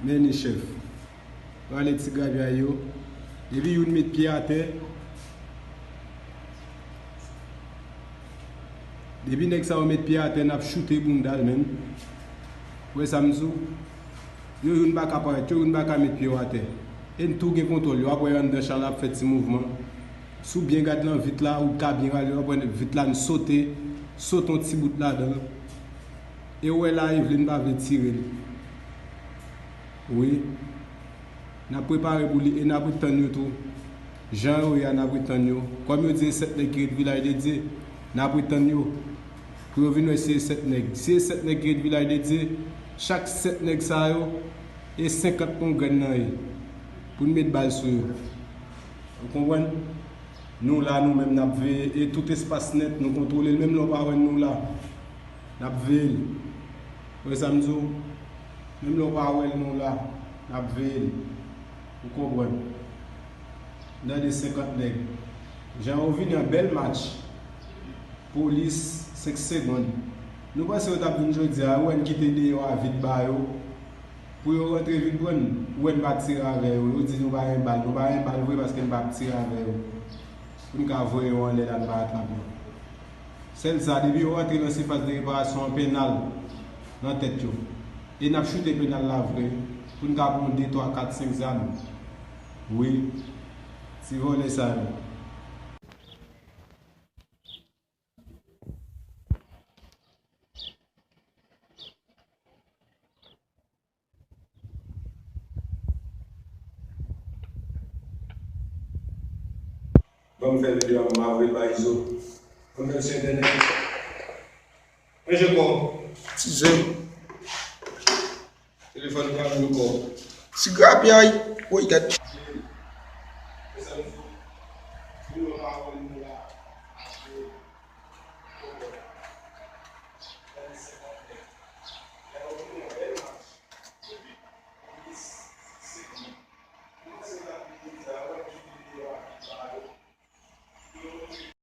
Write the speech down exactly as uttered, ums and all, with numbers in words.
Men li chèf. Rale ti grapyay yo. Depi youn met pye atè, depi nèg sa yo met pye atè, n ap choute bounda l menm. Ou wè sa m di w? Yo youn pa ka parèt, yo youn pa ka met pye yo atè. E n tou gen kontwòl yo. W ap wè yo anndan chan la ap fè ti mouvman. Si w byen gad nan vit la, ou ka byen rale, w ap wè vit la n sote, sote yon ti bout ladan l. E w wè la, Eveline pa vle tire l. Wi. N ap prepare pou li e n ap ret tann yo tou. Jan yo ye a, n ap ret tann yo. Kòm yo di e sèt nèg ki ret Vilaj de Dye, n ap ret tann yo. Pou yo vin wè si e sèt nèg. Si e sèt nèg ki ret Vilaj de Dye, chak sèt nèg sa yo, e senkant yon grenn nan ye. Pou n met bal sou yo. Ou konprann? Nou la, nou menm, n ap veye. E tout espas nèt, nou kontwole l. Menm lè w pa wè n, nou la. N ap veye l. Ou wè sa m di w? Menm lè w pa wè l, nou la. N ap veye l. Ou konprann? Nan de senkant nèg. Jan yo vini an bèl match. Polis, senk segonn. Nou panse yo t ap vin jodi a, yo wè n kite deyò a vid ba yo. Pou yo rantre vin pran n, ou wè n pa tire avè yo. Yo di nou pa gen bal. Nou pa gen bal vre paske n pa tire avè yo. Pou n ka voye yo anlè la, n pa atrape yo. Sèl sa, depi yo rantre nan sifas de reparasyon an, pennal nan tèt yo. E n ap choute pennal la vre, pou n ka pran de, twa, kat, senk zam. Wi, ti vòlè sa yo. Ban m fè videyo a, m ap voye l ba Izo. Ban m fè l sou entènèt. Men je kò. Ti je. Telefòn pa menm kò. Ti grapyay. Woy, gad. Men sa m di w. Videyo pa wè nou la.